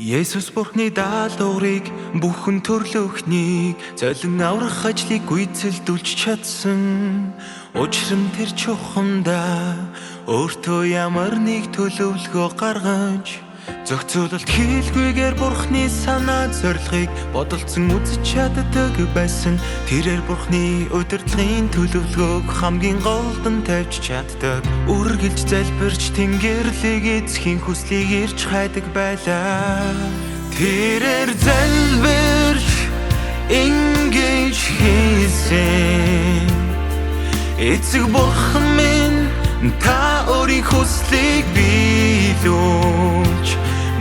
Есүс Бурхны даалгаврыг бүхэн төрлөختнийг золин аврах ажлыг гүйцэлдүүлж чадсан. Учир нь тэр чухамдаа өөртөө ямар нэг төлөвлөгөө гаргаж зохицуулалт хийлгүйгээр Бурхны санаа зорилгыг бодолцсон үзэж чаддаг байсан. Тэрээр Бурхны удирдлагын төлөвлөгөөг хамгийн голд нь тавьж чаддаг. Үргэлж залбирч Тэнгэрлэг эцгийн хүслийг ирж хайдаг байлаа. Тэрээр залбирч ингэж хэлсэн: Эцэг Бурхан минь, та өөрийн хүслийг биелүүлж,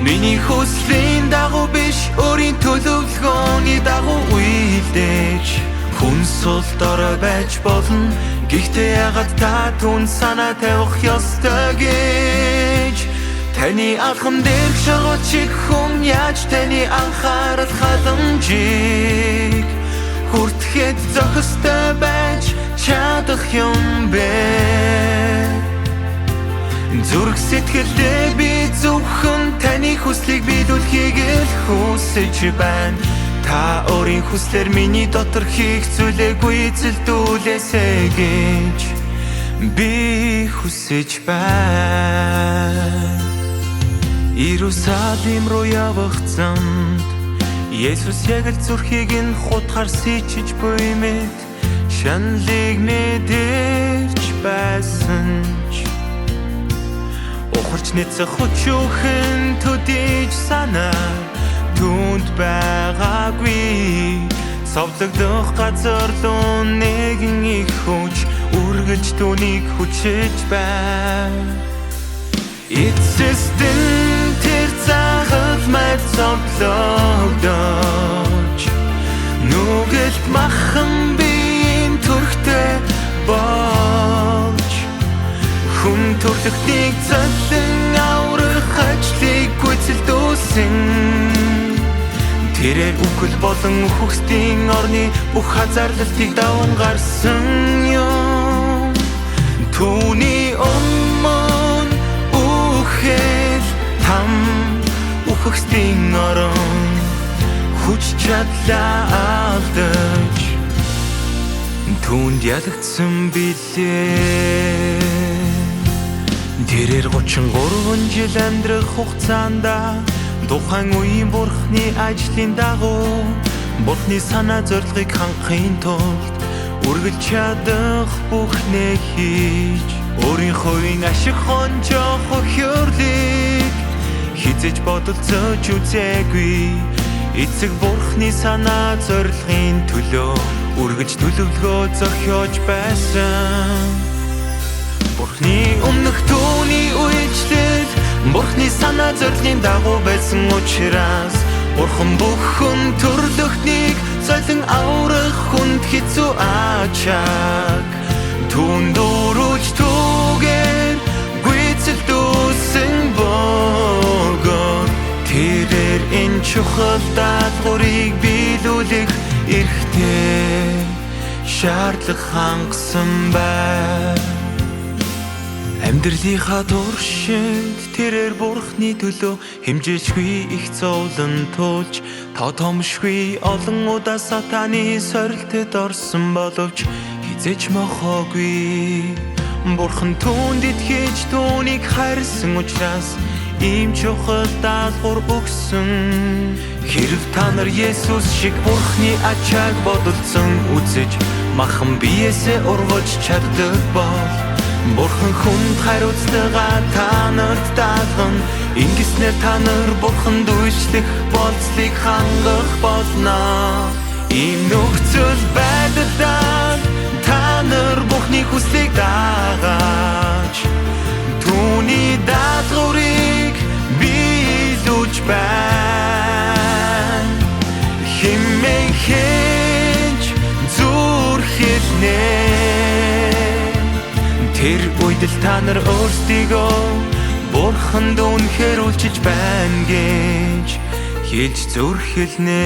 миний хүслийн дагуу биш, өөрийн төлөвлөгөөний дагуу үйлдэж. Хүн сул дорой байж болно, гэхдээ яагаад та түн санаа тавих ёстой гэж? Таны алхам дээрх шоргоч шиг хүн яаж таны анхаарал халамжийг хүртэхэд зохистой байж чадах юм бэ? Зүрх сэтгэлдээ би зөвхөн таны хүслийг биелүүлэхийг л хүсэж байна. Та өөрийн хүслээр миний дотор хийх зүйлээ гүйцэлдүүлээсэй гэж би хүсэж байна. Иерусалим руу явах замд Есүс яг л зүрхийг нь хутгаар сичиж буй мэт шаналлыг мэдэрч байсан ч ухарч няцах хүчүүхэн төдийч санаа түүнд байгаагүй. Цовдлогдох газар руу нэгэн их хүч үргэлж түүнийг хүчиж байв. Эцэст нь тэр загалмай цовдлогдож нүгэлт махан биеийн төрхтэй болж хүн төрлөختнийг золин аврах ажлыг гүйцэлдүүлсэн. Тэрээр үхэл болон үхэгсдийн орны бүх хазаарлалтыг даван гарсан юм. Түүний өмнө үхэл там үхэгсдийн орон хүч чадлаа алдаж түүнд ялагдсан билээ. Тэрээр 33 жил амьдрах хугацаанд тухайн үеийн Бурхны ажлын дагуу Бурхны санаа зорилгыг хангахын тулд үргэлж чадах бүхнээ хийж өөрийн хувийн ашиг хонжоо хохирлыг хизэж бодолцож үзээгүй. Эцэг Бурхны санаа зорилгын төлөө үргэлж төлөвлөгөө зохиож байсан. Бурхны өмнөх түүний үйлчлэл Бурхны санаа зорилгын дагуу байсан учраас Бурхан бүхэн төрлөختнийг золин аврах хүнд хэцүү ачааг түүнд өрүүлж түүгээр гүйцэлдүүлсэн бөгөөд тэрээр энэ чухал даалгаврыг биелүүлэх эрхтэй шаардлага хангасан байв. Амьдралынхаа туршид тэрээр Бурхны төлөө хэмжээчгүй их зовлон туулж томшгүй олон удаа сатаны сорилтод орсон боловч хизээж мохоогүй. Бурхан түүнд итгэж түүнийг хайрлсан учраас ийм чухал даалгавар өгсөн. Хэрв та нар Есүс шиг Бурхны ачааг бодолцсон үзэж махан биесээ ургаж чаддаг бол Бурхан хүнд хариуцлага та нарт даалгана. Ингэснээр та нар Бурханд үйлчлэх болцлыг хангах болно. Ийм нөхцөл байдалд та нар Бурхны хүслийг дагаж түүний даалгаврыг биелүүлж байна. Хэмээн хэнч зүрхэлнэ. Тэр үед л та нар өөрсдийгөө Бурханд үнэхээр үйлчилж байна гэж хэлж зүрхэлнэ.